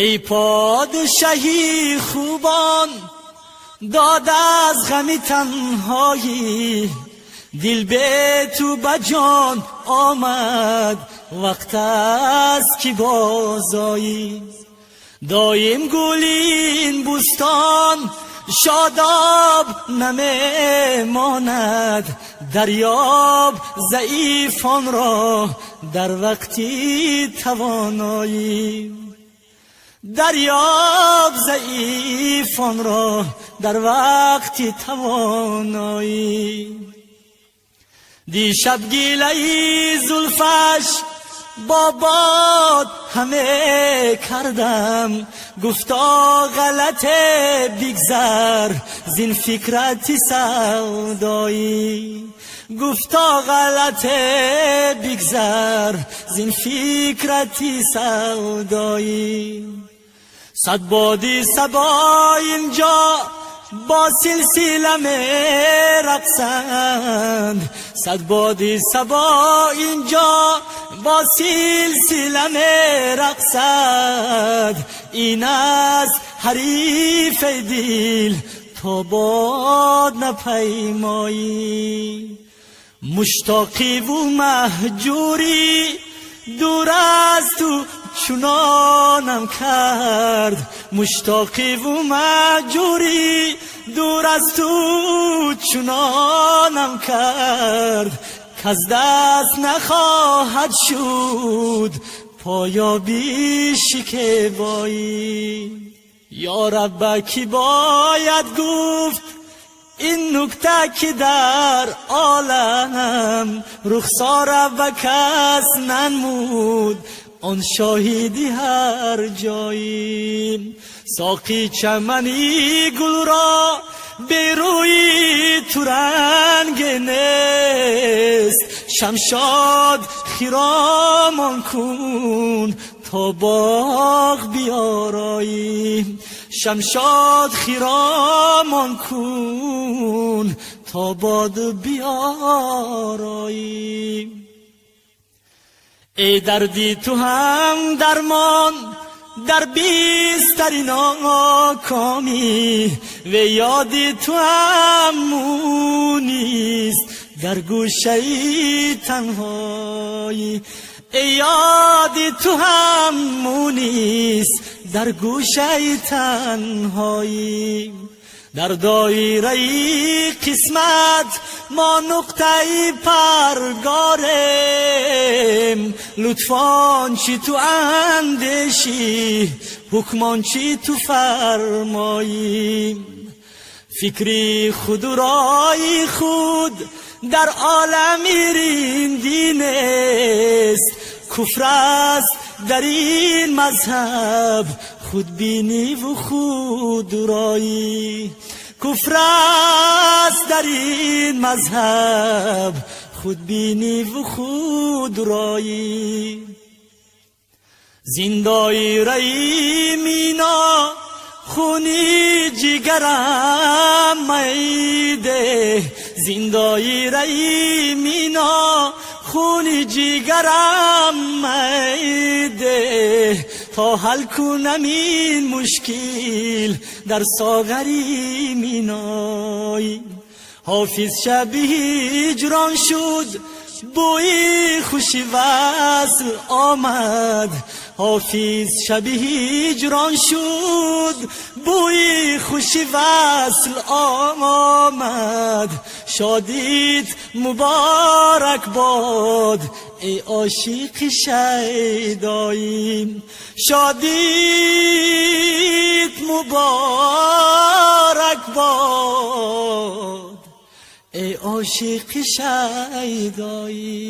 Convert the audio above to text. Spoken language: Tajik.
Эй подшоҳи хубон, дод аз ғами танҳоӣ, дил бе ту ба ҷон омад, вақт аст ки бозоӣ. Доим гули ин бӯстон шодоб намемонад, дарёб заифонро дар вақти тавоноӣ, дарёб заифонро дар вақти тавоноӣ. Дишаб гилаи зулфаш бо бод ҳама кардам, гуфто ғалате бигзар зин фикрати савдоӣ, гуфто ғалате бигзар зин фикрати савдоӣ. Сад боди сабо инҷо бо силсила мерақсанд, сад боди сабо инҷо бо силсила мерақсад, ин аст ҳарифи дил то бод напаймоӣ. Муштоқӣ ва маҳҷурӣ дур аз ту чунонам кард, муштоқӣ ва маҳҷурӣ дур аз ту чунонам кард, каз даст нахоҳад шуд поёби шикебоӣ. Ё Раб, ки бояд гуфт ин нукта, ки дар олам рухсора ба кас нанмуд он шоҳиди ҳар ҷоӣ. Соқӣ, чамани гулро бе рӯи ту ранг нест, Шамшод хиромон кун то боғ биёроӣ, Шамшод хиромон кун то бод биёроӣ. Эй дарди ту ҳам дармон дар бистари нокомӣ, ве ёди ту ҳам мунист дар гӯшаи танҳоӣ, эй ёди ту ҳам мунист дар гӯшаи танҳоӣ. Дар доираи қисмат мо нуқтаи паргорем, лутфан чӣ ту андешӣ, ҳукмон чӣ ту фармоӣ. Фикри худу рои худ дар олами риндӣ нест, куфр аст дар ин мазҳаб худбинӣ ва худроӣ, куфр аст дар ин мазҳаб худбинӣ ва худроӣ. Зин доираи мино хуни ҷигарам майде, зин доираи мино хуни ҷигарам майде, то ҳал кунам ин мушкил дар соғари миной. Ҳофиз шаби ҳиҷрон шуд, бӯи хуши васл омад, Ҳофиз шаби ҳиҷрон шуд, бӯи хуши васл омад, шодит муборак бод эй ошиқи шайдоӣ, шодит муборак бод эй ошиқи шайдоӣ.